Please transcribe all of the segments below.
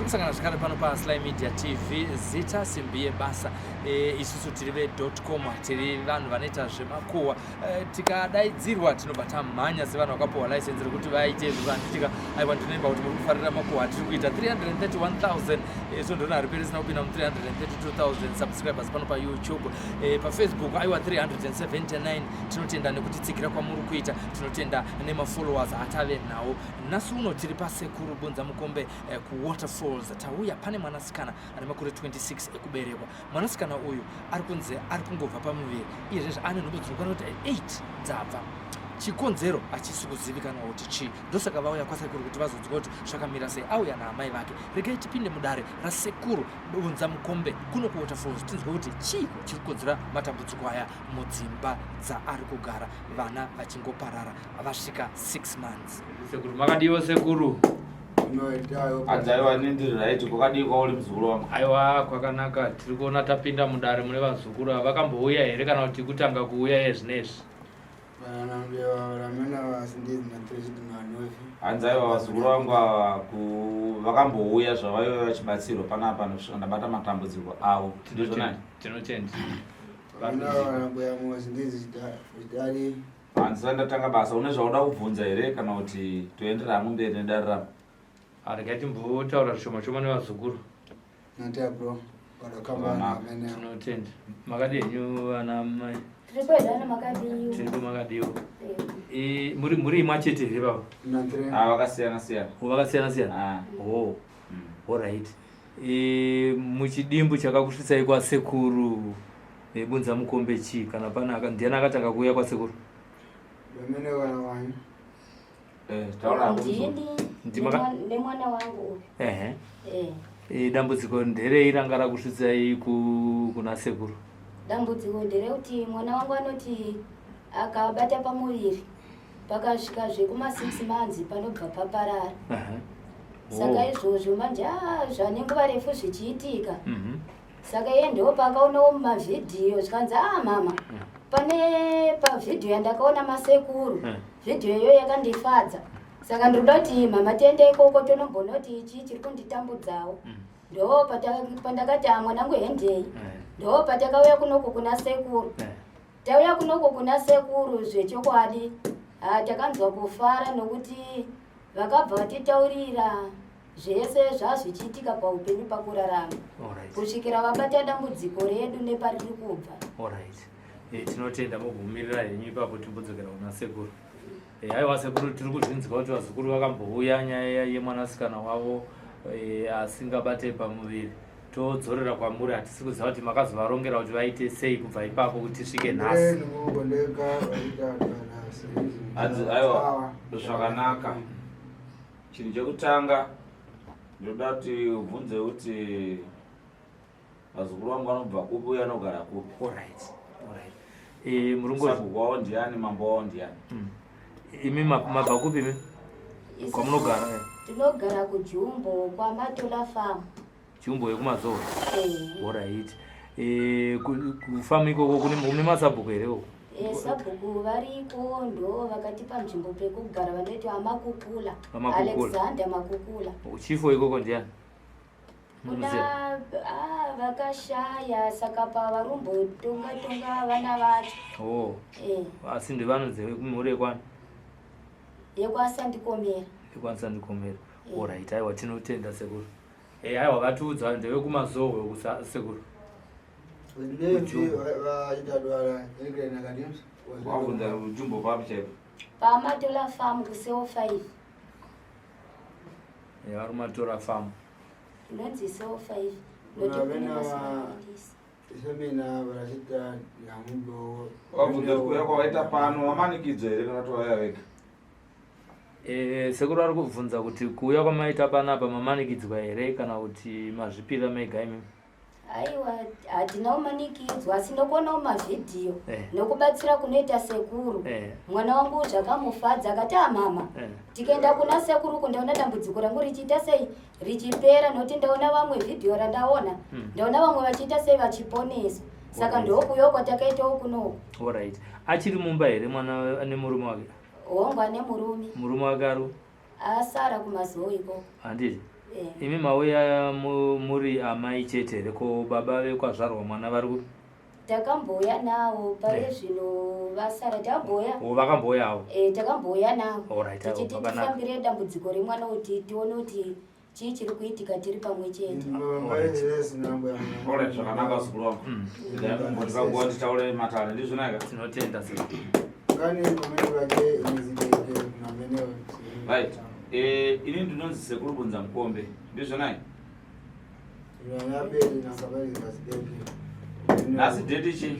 Tiri kusangana zvekare pano paSly Media TV. Zita simbi yebasa. Isusu tiri ve.com, tiri vanhu vanoita zvemakuhwa. Tikadaidzirwa tinobva tamhanya sevanhu vakapuhwa license rekuti vaite izvozvo, handitika? Aiwa, ndinoimba kuti muri kufarira makuhwa atiri kuita. 331,000, svondo rino hariperi risina kupinda mu332,000 subscribers pano paYouTube. PaFacebook aiwa, 379. Tinotenda nekutitsigira kwamuri kuita, tinotenda nemafollowers atave nawo. Nhasi uno tiri paSekuru Bunza Mukombe, kuWaterfalls. Tauya pane mwanasikana ane makore 26 ekuberekwa. Mwanasikana uyu ari kunzi ari kungobva pamuviri iyezvezvi ane nhumbu dzinokwana kuti 8 dzabva. Chikonzero hachisi kuzivikanwa kuti chii. Ndosaka vauya kwasekuru kuti vazonzwa kuti zvakamira sei. Auya naamai vake. Regai tipinde mudare raSekuru Bunza Mukombe kuno kuWaterfalls, tinzwe kuti chii chiri kukonzera matambudziko aya mudzimba dzaari kugara, vana vachingoparara vasvika 6 months. Sekuru, makadiwo sekuru? Adzaiwa, nendiri right. Kwakadii kwauri, muzukuru wangu? Aiwa, kwakanaka. Tiri kuona tapinda mudare mune vazukuru ava. Vakambouya here kana kuti kutanga kuuya yezvinezvi? Hanzi aiwa, vazukuru vangu ava vakambouya zvavaiva vachibatsirwa panapa nosvika ndabata matambudziko avo. Ndizvonai? Tinotenda. Handisati ndatanga basa. Une zvauda kubvunza here kana kuti toendera hangu mberi nedare ramo? Regai timbotaura zvishoma shoma nevazukuru. Tinotenda. Makadi henyu, vana mai? Tiripo, makadiwo? Muri imwe chete here, baba? Ah, vakasiyana siyana. Oh, vakasiyana siyana. Ah. Oh, alright. Muchidimbu, chakakusvitsai kwaSekuru Bunza Mukombe chii? Kana pane ndiani akatanga kuuya kwasekuru? Taura hako, muzukuru. Ndini. Nemwana wangu uyu. Dambudziko nderei ranga rakusvitsai kuna sekuru? Dambudziko nderekuti mwana wangu anoti akabata pamuviri, pakasvika zvekuma 6 months panobva paparara. Saka izvozvo manje, zvane nguva refu zvichiitika. Saka iye ndo paakaonawo mumavhidhiyo, zvikanzi, "A mama, pane pavhidhiyo yandakaona masekuru, vhidhiyo iyoyo yakandifadza, saka ndinoda kuti mama tiende ikoko tonombonoti chii chiri kunditambudzawo." Ndo pandakati, "Ah, mwanangu, hendei." Ndo patakauya kunoko kuna sekuru. Tauya kunoko kuna sekuru, zvechokwadi, takanzwa kufara nokuti vakabva vatitaurira zvese zvazvichiitika paupenyu, pakurarama, kusvikira vabata dambudziko redu nepariri kubva. Alright. Tinotenda, mugumirira henyu ipapo, timbodzokera kuna sekuru. Aiwa sekuru, tiri kuzvinzwa kuti vazukuru vakambouya nyaya yemwanasikana wavo asingabate pamuviri. Todzorera kwamuri, hatisi kuziva kuti makazovarongera kuti vaite sei kubva ipapo kuti tisvike nhasi. Hanzi aiwa, zvakanaka. Chinhu chekutanga ndinoda kuti ubvunze kuti vazukuru vangu vanobva kupi uye vanogara kupi. Alright. Murungo Sabhuku wavo ndiani? Mambo wavo ndiani? Imi mabva kupi imi? Kwamunogara? Tinogara kuJumbo, kwaMatola Farm. Jumbo yekuMazowe? Eh. Alright. Kufamu ikoko kune masabhuku here ikoko? Sabhuku variko, ndo vakatipa nzvimbo pekugara, vanoitwa aMakukula. VaMakukula. Alexander Makukula. Chifo ikoko ndiani? Kuna Munoziva? Vakashaya, saka pavarumbotonga tonga vana vacho. Oh. Asi ndivanonzi mhuri yekwani? YekwaSandikomera. YekwaSandikomera. Alright, aiwa, tinotenda sekuru. Aiwa, vatiudza ndevekuMazowe kusa sekuru. Wabvunza Jumbo papi chaipo? PaMatola Farm, kucell 5. Vari Matora Farm. Inonzi cell 5, noti kune masingaendisi. Wabvunza kuti kuuya kwavaita pano vamanikidzwa here kana kuti vauya vega? Sekuru ari kubvunza kuti kuuya kwamaita panapa mamanikidzwa here kana kuti mazvipira mega imi? Aiwa, hatina kumanikidzwa, asi nokuonawo mavhidhiyo nokubatsira kunoita sekuru, mwana wangu zvakamufadza, akati, "A mama, tikaenda kuna sekuru kundaona dambudziko rangu richiita sei, richipera, nokuti ndaona vamwe, vhidhiyo randaona, ndaona vamwe vachiita sei, vachiponeswa." Saka ndokuuyawo kwatakaitawo kunoku. Alright. Achiri mumba here mwana nemurume wake? Hongu, ane murume. Murume wake ari? Asara kuMazowe ikoko. Handiti? Imi mauya muri amai chete here? Ko baba vekwazvarwa mwana vari kupi? Takambouya nawo pari zvino vasara takambouya. O, vakambouyawo? Eh, takambouya nawo. Alright, aiwa, Tichiti pakanaka. tifambire dambudziko remwana kuti tione kuti chii chiri kuitika tiri pamwe chete. Alright, zvakanaka vazukuru vangu. Ndaimboti nguva titaure matare, ndizvonaka? Tinotenda sekuru. Right. Eh, ini ndinonzi Sekuru Bunza Mukombe, ndizvonai? Nhasi date chii?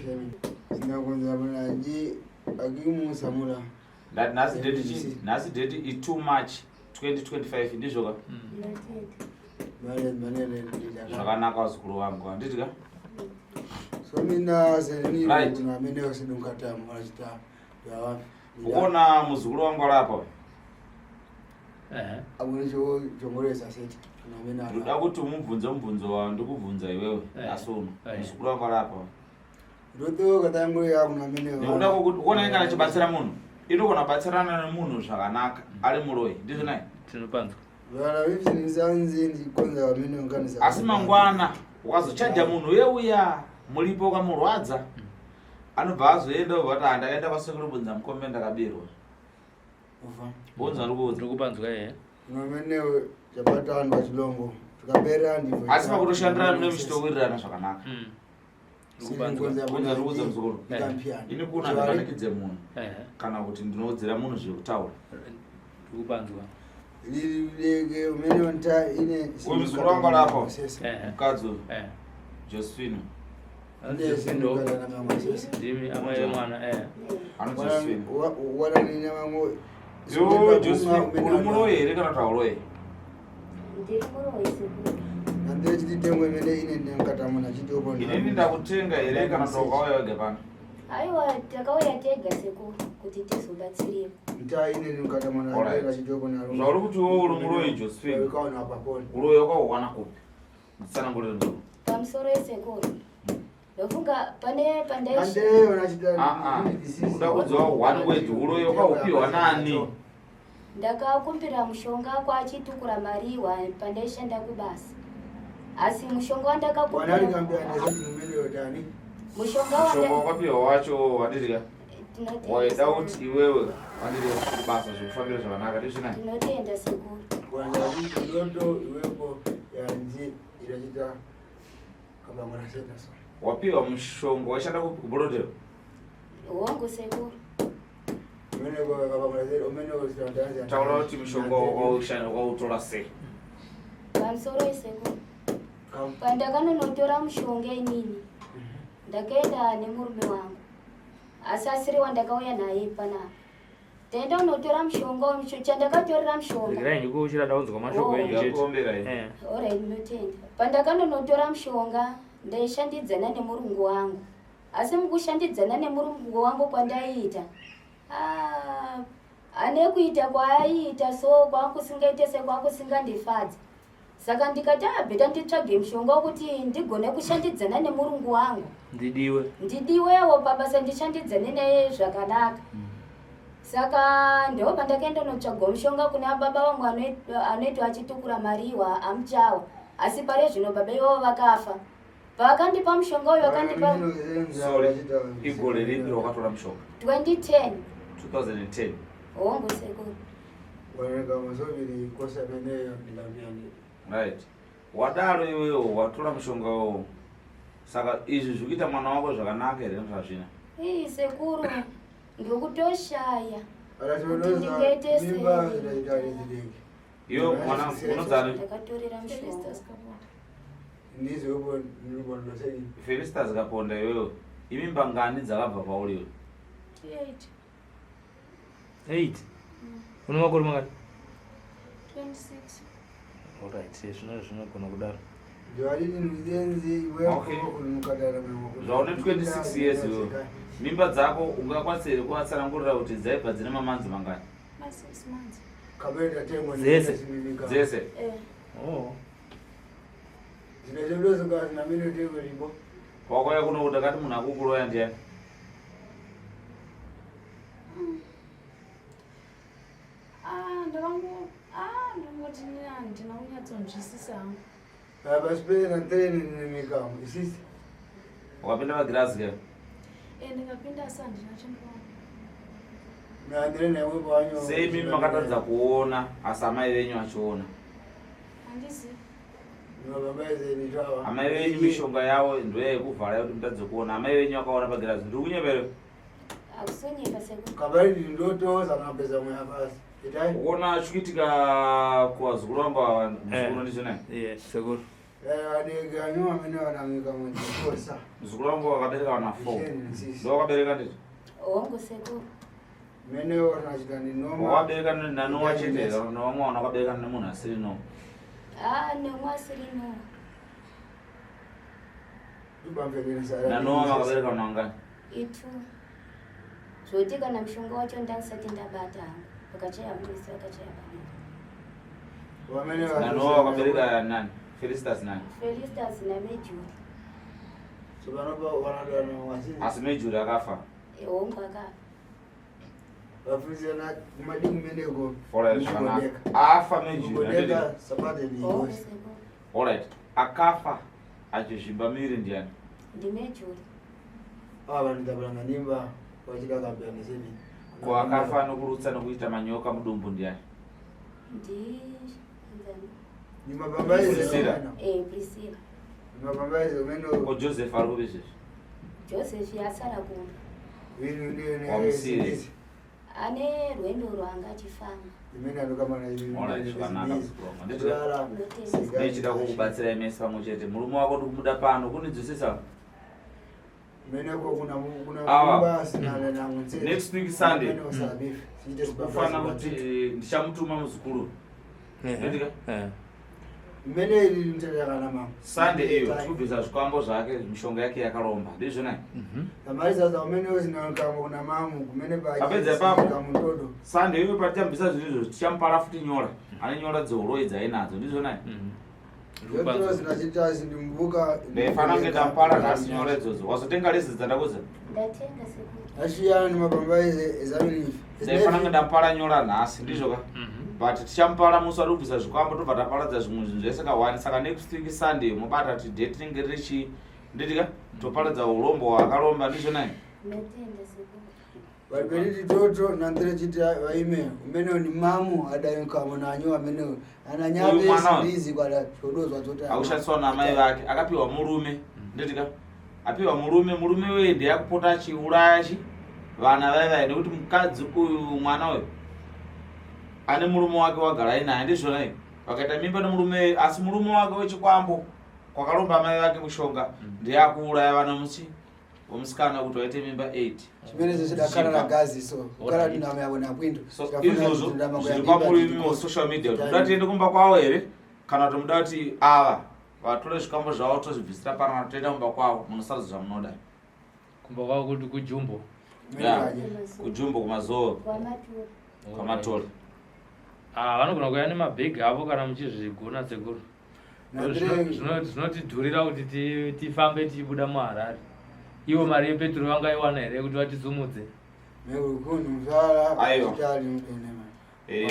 Ndati nhasi date chii? Nhasi date i 2 March 2025, ndizvoka? Zvakanaka vazukuru vangu, handiti ka? Right. Ukuona muzukuru wangu ari apa? Ndoda kuti umubvunze mubvunzo wandikubvunza iwewe nhasi uno. Muzukuru wangu ari apa. Nekuda kwokuti uona kana chibatsira munhu, inogona kubatsirana nemunhu zvakanaka ari muroyi, ndizvo nai? Tinopanzwa. Asi mangwana ukazochaja munhu uye uya muripo ukamurwadza, anobva azoenda obva kuti handaenda kwasekuru Bunza Mukombe ndakabirwa. Bonza ndikuudza. Ndikupanzwa ehe. Asi pakutoshandirana mune muchitowirirana zvakanaka. Bonza ndikuudza muzukuru. Ini kuna ndimanikidze munhu kana kuti ndinoudzira munhu zvekutaura. Ndikupanzwa. Uyu muzukuru wangu ari apa. Mukadzi uyu. Josephine. Ndimi amai vemwana eh. Anonzi Josephine. Yo Josephine, uri muroyi here kana kuti hauroyi? Ndiri muroyi sekuru. Inini ndakutenga here kana kuti wakauya wega pano? Aiwa, takauya tega sekuru kuti tizobatsiriwa. Zvauri kuti iwe uri muroyi Josephine, uroyi wakauwana kupi? Nditsanangurire muzukuru. Pamusoro yesekuru. Ndofunga pane pandaish Ah, ah. Uda kudziwa one word, uroyi wakaupiwa nani? Ndakakumbira mushonga kwachitukura mariwa pandaishanda kubasa. Asi mushonga wandakakumbira mushonga Mushonga wanda wakapiwa wacho wandirika Tinotenda waida sekuru. kuti iwewe wandirika kubasa zvekufambira zvakanaka, ndizvo nai? Tinotenda sekuru. Wapiwa mushonga waishanda kupi, kuBorodero? Hongu sekuru. Taura kuti mushonga wakautora sei. Pamusoro yesekuru. Pandakanonotora mushonga inini ndakaenda nemurume wangu, asi asiri wandakauya naye panapa. Taenda unotora mushonga chandakatorera mushonga. Regerai ndikuuchira ndaunzwa mashoko Oh. enyu chete. Ndakuombera ini. Alright, ndinotenda. Pandakanonotora mushonga ndaishandidzana nemurungu wangu, asi mukushandidzana nemurungu wangu kwandaiita, ah, ane kuita kwaaiita so kwakusingaite sekwakusingandifadzi. Saka ndikati ah, better nditsvage mushonga wekuti ndigone kushandidzana nemurungu wangu, Ndidiwe. Ndidiwewo pabasa, ndishandidzane naye zvakanaka. Saka ndo pandakaenda notsvaga mushonga kuna baba vangu anoitwa achitukura mariwa amuchawa, asi pare zvino baba ivavo vakafa. Pavakandipa mushonga uyu vakandipa Sorry, igore ripi rwakatora mushonga? 2010. 2010? Hongu sekuru. Right, wadaro iwewo watora mushonga uwo, saka izvi zviri kuita mwana wako zvakanaka here zvazvina? Ii sekuru, ndikutoshaya kuti ndingaite sei. Iwe mwana unonzani? Ndakatorera mushonga. Felistas Kaponda. Iwewe imimba ngani dzakabva pauri iwe? 8. Une makore mangani? 26. Alright, zvino zvinogona kudaro. Zvaune 26 years iwewe, mimba dzako ungakwanisa here kuvatsanangurira kuti dzaibva dzine mamanzi mangani? Ma 6 months. Dzese? Dzese. Eh. Oh. Wakauya kuno kuti akati munhu akukuroya ndiani? Ah, ndakango ah, ndongoti handina kunyatsonzwa. Handinzwisisi hangu. Baba sipena treni nemikamo isisi. Wakapinda pagirazi ke? Eh, ndikapinda asi handina chandinoona. Naandire newe banyo. Sei mimi makatadza kuona asi amai venyu vachiona? Handizivi. Amai venyu mishonga yavo ndoyekuvhara yekuti mutadze kuona. Amai venyu vakaona pagirazi. Ndiri kunyepere. Akusonyepa sekuru. Kabari ndindotoza ngapeza mweya pasi. Itai. Kuona chikuitika kuvazukuru vangu ava muzukuru ndizvo naye. Yes, sekuru. Eh, adege anyu amene wanamika mwenye. Muzukuru wangu wakabereka vana 4. Ndo wakabereka ndizvo. Hongu sekuru. Mene wanachita ni noma. Wakabereka nanowa chete nevamwe vana wakabereka nemunhu asiri no. Ah, nemwe asiri no. Nanowa makabereka vana vangani? Itu. Zvoti kana mushonga wacho ndandisati ndabata hangu. Vakachaya musi vakachaya pamwe. Nanowa wakabereka nani? Felicitas nani? Felicitas naMejuri. Asi Mejuri akafa. Hongu akafa. Alright, zvakanaka. Afa Mejuri. Hongu sekuru. Alright. Akafa achizvimba miri ndiani? NdiMejuri. Ko akafa nokurutsa nokuita manyoka mudumbu ndiani? Ndi Priscilla. Eh, Priscilla. Ko Joseph ari kupi izvezvi? Joseph asara kumba. Wamusiri. Ane rwendo rwanga achifamba. Alright, zvakanaka muzukuru wangu. Nditi Ndinotenda. ndichida kukubatsirai mese pamwe chete. Murume wako ndikumuda pano kunidzwisisa. Ava. Next week Sunday. Kufana kuti ndichamutuma muzukuru. Nditi Mene ili mtelekana mama. Sunday iyo tikubvisa zvikwambo zvake mishonga yake yakaromba. Ndizvo nai? Tamaliza umene uzinakamo kuna mamu kumene pa Apedza ipapo. kamutodo. Sunday iyo patichambisa zvinhu izvozvo tichamupara futi nyora. Ane nyora dzeuroi dzainadzo. Ndizvo nai? Yoto zinachita zindimbuka. Ndaifana kunge ndamupara nhasi nyora idzodzo. Wazotenga lezi dzandakuza? Ndatenga sekuru. Ashiyani mapamba ezamini. Ndaifana kunge ndamupara nyora nhasi. Ndizvo ka? But tichamupara musi wari kubvisa zvikwambo tobva taparadza zvimwe zvinhu zvese ka1 saka next week Sunday mobata kuti date rinenge riri nditika toparadza urombo hwakaromba ndizvo nai? Ndinotenda sekuru. Valipeliti toto nandire chiti vaime umene ni mamu adayikamo nanyo amene Uyu ananyabe mwana uyu. sindizi kwada chodozwa dzoti akushandiswa naamai vake akapiwa murume nditika apiwa murume murume weye ndeyakupota achiuraya chi vana vai vai nekuti mukadzi uyu mwana uyu ane murume wake wagara ainaye ndizvona i vakaita mimba nemurume asi murume wake wechikwambo kwakaromba amai vake mushonga ndeyakuuraya vana muchi vomusikana kuti vaite mimba 8 chimene chidakara na gazi so kukala ndinama yabo napwindo so izvozvo zviri kwamuri musocial media kuti muda tiende kumba kwavo here kana kuti muda kuti ava vatore zvikwambo zvavo tozvibvisira pano kana toenda kumba kwavo munosarudza zvamunoda Kumba kwavo kuti kujumbo. Yeah. Kujumbo kumazowe Kwamaturi. kwamatole Ah, vanogona kuuya nemabhegi avo kana muchizvigona sekuru. Zvinotidhurira kuti tifambe tichibuda muHarare. Ivo mari yepeturo vangaiwana here kuti vatisumudze? Aiwa.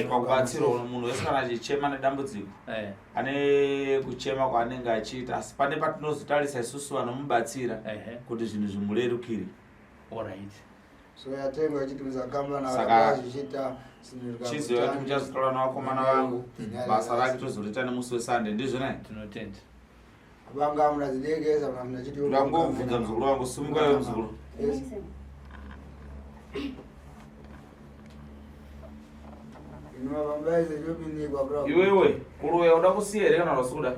Pakubatsirwa munhu wese kana achichema nedambudziko Eh, ane kuchema kwaanenge achiita asi pane patinozotarisa isusu vanomubatsira ehe. kuti zvinhu zvimurerukire Alright. so yatengwa chiti muzakamba Saka, zvichiita chiziva kuti muchazotaura navakomana vangu basa rake tozoriita nemusi weSunday ndizvo nai Tinotenda. vanga munadzidekesa munachiti ndangobvunza muzukuru wangu simuka iwe muzukuru Yes. Iwewe kuroya uda kusiya here kana usikuda?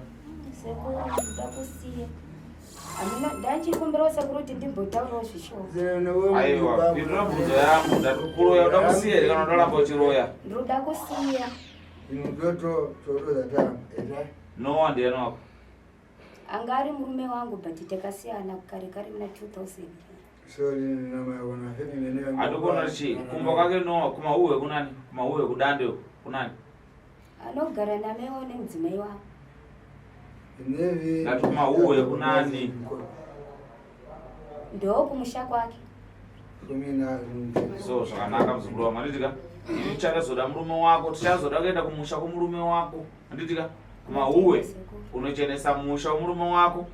Sekuru ndoda kusiya. Handina ndachikumbirawo sekuru kuti ndimbotaurawo zvishoma. Aiwa, pindura bvunzo yangu. Ndati kuroya uda kusiya here kana udaramba uchiroya? Ndoda kusiya. Nowa ndiani wako? Anga ari murume wangu but takasiyana kare kare muna 2000. Handikuona chii kumba kwake Nowa kumahuhwe kunani? Kumahuhwe kudande uko kunani? Anogara namaiwo nemudzimai wavo. Ndati kumahuhwe kunani? Ndokumusha kwake. So zvakanaka muzukuru wangu, handitika? Ini tichakazoda murume wako, tichazoda kuenda kumusha kwomurume wako, handitika? Kumahuwe unochenesa musha wemurume wako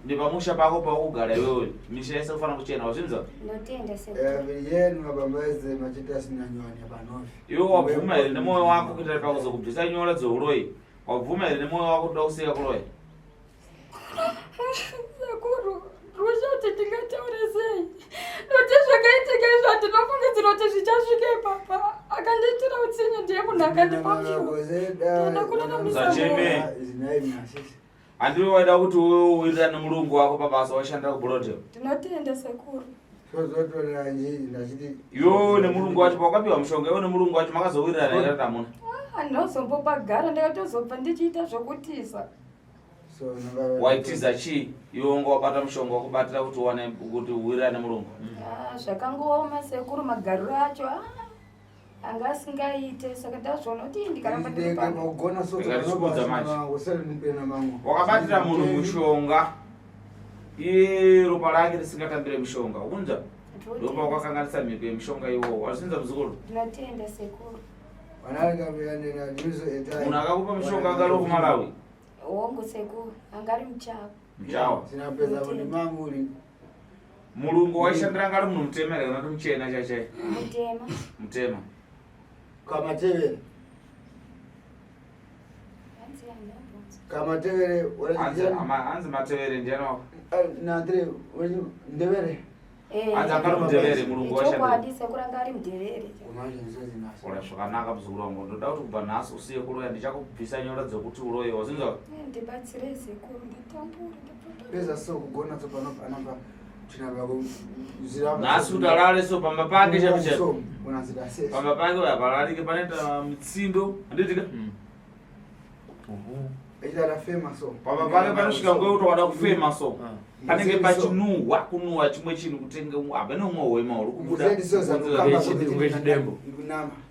nepamusha pako paukugara iwewe misha yese kufanira kuchena wazvinzwa Ndinotenda sekuru. Eh, yenu mabamba ese machita asina nyoni panofi. Iwe wabvuma here nemwoyo wako kuitira pakuzokubvisa nyora dzeuroyi wabvuma here nemwoyo wako kuda kusiya kuroya Sekuru, rushati ndingataure sei? Nokuti zvakaitika izvo handinofungidzira kuti zvichasvika ipapa. Akandiitira utsinye ndiye munhu akandipa mushonga. Kuraramiswa Usacheme. Handiwe waida kuti uwirirane nemurungu wako pabasa waishandira kuBroadhill. Ndinotenda sekuru. Iwewe nemurungu wacho pawakapiwa mushonga iwe nemurungu wacho makazowirirana here kana hamuna? Ah, Handinozombopagara ndakatozobva ndichiita zvokutiza. Waitiza chii iwe wanga wabata mushonga wakubatira kuti uwane kuti uwirirane nemurungu? Ah, zvakangooma sekuru magariro acho. Ah, anga asingaite saka ndazviona kuti ndikaramba ndiri pano. Ndikatichikudza manje. Wakabatira munhu mushonga iye ropa rake risingatambire mushonga unza ndopa wakakanganisa mhiko yemishonga iwowo wazvinza muzukuru Ndinotenda sekuru. Munhu akakupa mushonga anga ari wekuMalawi Hongu sekuru, anga ari muchawa. Muchawa. Mulungu waishandira anga ari munhu mutema here kana kuti muchena chaichai? Mutema. Mutema. Kamatevere. Hanzi handambonzwa. Kamatevere. Hanzi hanzi matevere ndiani wako? Nandire ndevere. Eh, Hanzi anga ari mudevere mulungu waishandira. Chokwadi sekuru anga ari mudevere. Ora zvakanaka muzukuru wangu ndoda kuti kubva nhasi usiye kuroya ndichakubvisa nyora dzekuti uroye wazinzwa? Eh, Ndibatsirei sekuru ndatambura ndapota. Peza so kugona so pano panapa Nhasi kuti arare so pamba pake chaipo chaipo. Pamba pake uyo hapararike panoita mitsindo handitika? Pamba pake panosvika nguva yekuti wada kufema so. Panenge pachinuhwa kunuhwa chimwe chinhu kutenge hapana umwe hwema huri kubuda.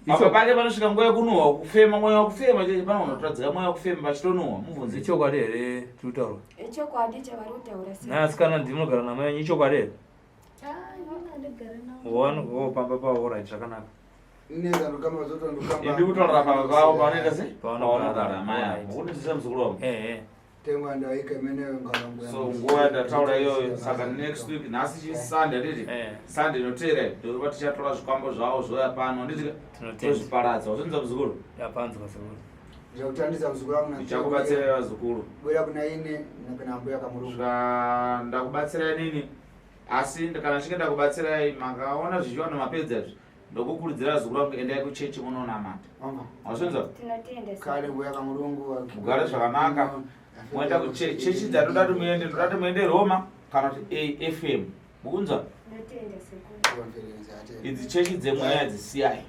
Pamba pake panosvika nguva yekunuhwa kufema mweya wakufema chete panogona kutadzika mweya wakufema pachitonuhwa mubvunze. Ichokwadi here tiri kutaurwa? Ichokwadi chavari kutaura sei? Nhai asikana ndimi munogara namai venyu ichokwadi here? Ah, ini handigare navo. One go pamba pavo right zvakanaka. Indi kutaurira pamba pavo pavanoita sei? Pavanogara amai avo. Mukundiziva muzukuru wangu? Ehe. So nguva yandataura iyoyo saka next week nhasi chi Sunday handiti? Sunday inoteera iyi ndova tichatora zvikwambo zvavo zvouya pano handiti? Tozviparadza. Wazvinzwa muzukuru? Yapanzwa sekuru. Ndichakutandisa muzukuru wangu. Ndichakubatsirai vazukuru. Buya kuna ine kuna mbuya kamurungu. Svika ndakubatsirai nini? Asi kana ndichinge ndakubatsirai makaona zvichiwana mapedza izvi ndokukurudzira vazukuru vangu endai kuchechi munonamata. Wazvinzwa? Tinotenda. Kare mbuya kamurungu. Mugare zvakanaka. Moenda kuchechi. Chechi dzatoda kuti muende ndoda kuti muende Roma kana kuti AFM. Mukunzwa? Tinotenda sekuru. Idzi chechi dzemweya dzisiyai.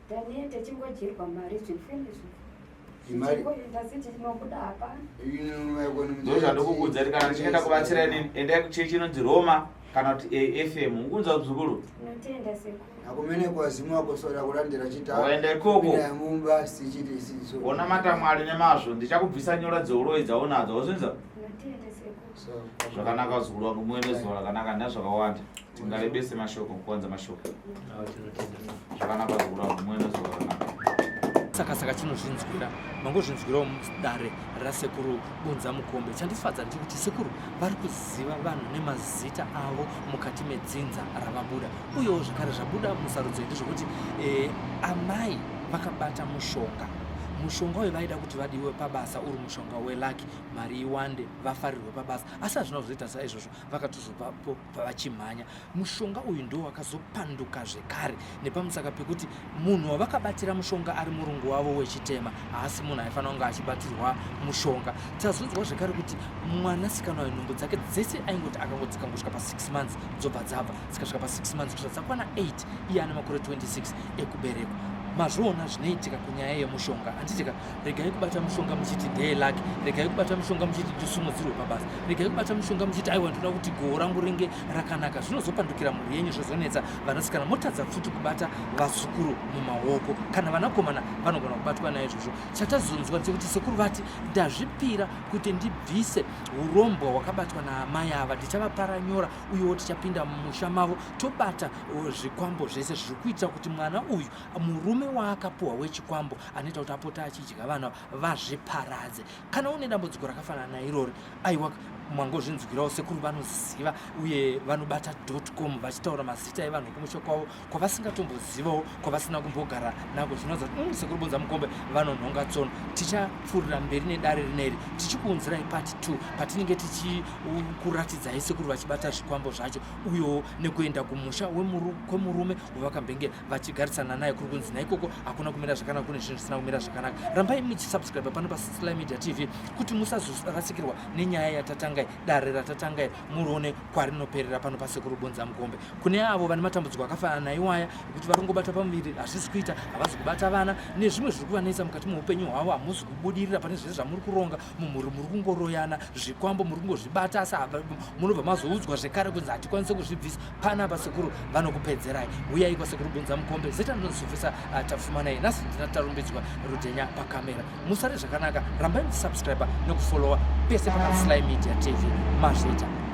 Daniel techingodyirwa mari zvipfumi Ndozvandikukuudza kuti kana ndichienda kubatsira inini endai kuchechi inonzi Roma kana kuti AFM. Mukunzwa muzukuru? Tinotenda sekuru. Akumene kwazimu akosora kulandira chita. Waenda ikoko. Mina mumba sichiti siso. Wonamata Mwari nemazvo ndichakubvisa nyora dzeuroyi dzaunadzo. Wazvinzwa? Tinotenda sekuru. Zvakanaka vazukuru vangu muve nezuva rakanaka ndina zvakawanda. Tingarebese mashoko kuwanza mashoko. Zvakanaka vazukuru vangu muve nezuva rakanaka. Saka saka chinozvinzwira mangozvinzwirawo mudare rasekuru Bunza Mukombe. Chandifadza ndechekuti sekuru vari kuziva vanhu nemazita avo mukati medzinza ravabuda. Uyewo zvakare zvabuda musarudzo iyi ndezvekuti eh, amai vakabata mushonga mushonga uyu vaida kuti vadiwe pabasa uri mushonga welaki mari iwande vafarirwe pabasa asi hazvina kuzoita saizvozvo vakatozobvapo vachimhanya mushonga uyu ndiwo wakazopanduka zvekare nepamusaka pekuti munhu wavakabatira mushonga ari murungu wavo wechitema haasi munhu aifanira kunge achibatirwa mushonga tazonzwa zvekare kuti mwanasikana uyu nhumbu dzake dzese aingoti akangodzika ngosvika pa6 months dzobva dzabva dzikasvika pa6 months kusvika dzakwana 8 iye ane makore 26 ekuberekwa mazviona zvinoitika kunyaya yemushonga handitika regai kubata mushonga muchiti ndeye lucky regai kubata mushonga muchiti ndisumudzirwe pabasa regai kubata mushonga muchiti aiwa ndoda kuti goho rangu ringe rakanaka zvinozopandukira mhuri yenyu zvozonetsa vanasikana motadza futi kubata vazukuru mumaoko kana vanakomana vanogona kubatwa naizvozvo chatazonzwa ndechekuti sekuru vati ndazvipira kuti ndibvise urombwa hwakabatwa naamai ava ndichavapara nyora uyewo tichapinda mumusha mavo tobata zvikwambo zvese zviri kuitira kuti mwana uyu murume Murume waakapuhwa wechikwambo anoita kuti apote achidya vana vazviparadze. Kana une dambudziko rakafanana nairori, aiwa, mangozvinzwirawo, sekuru vanoziva uye vanobata com vachitaura mazita evanhu kumusha kwavo kwavasingatombozivawo, kwavasina kumbogara nako. Zvinoratidza kuti sekuru Bunza Mukombe vanonhonga tsono. Tichapfuurira mberi nedare rineri tichikuunzirai part 2 patinenge tichikuratidzai sekuru vachibata zvikwambo zvacho, uyewo nekuenda kumusha kwemurume wevakambenge vachigarisana naye, kuri kunzi naikoko hakuna kumira zvakanaka, kune zvinhu zvisina kumira zvakanaka. Rambai muchisubscribe pano paSly Media TV kuti musazorasikirwa nenyaya yatatangai, dare ratatangai, murione kwarinoperera pano paSekuru Bunza Mukombe. Kune avo vane matambudziko akafanana naiwaya ekuti vari kungobata pamuviri hazvisi kuita, havazi kubata vana nezvimwe zviri kuvanetsa mukati meupenyu hwavo, hamuzi kubudirira pane zvese zvamuri kuronga mumhuri, muri kungoroyana, zvikwambo muri kungozvibata, asi munobva mazoudzwa zvekare kunzi hatikwanise kuzvibvisa. Panapa sekuru vanokupedzerai. Uyai kwaSekuru Bunza Mukombe. Zita ndinozofesa Tapfumanai. Nhasi ndina Tarumbidzwa Rudhenya pakamera. Musare zvakanaka, rambai muchisubscribe nekufollowa pese pakanzi Sly Media TV. Mazviita.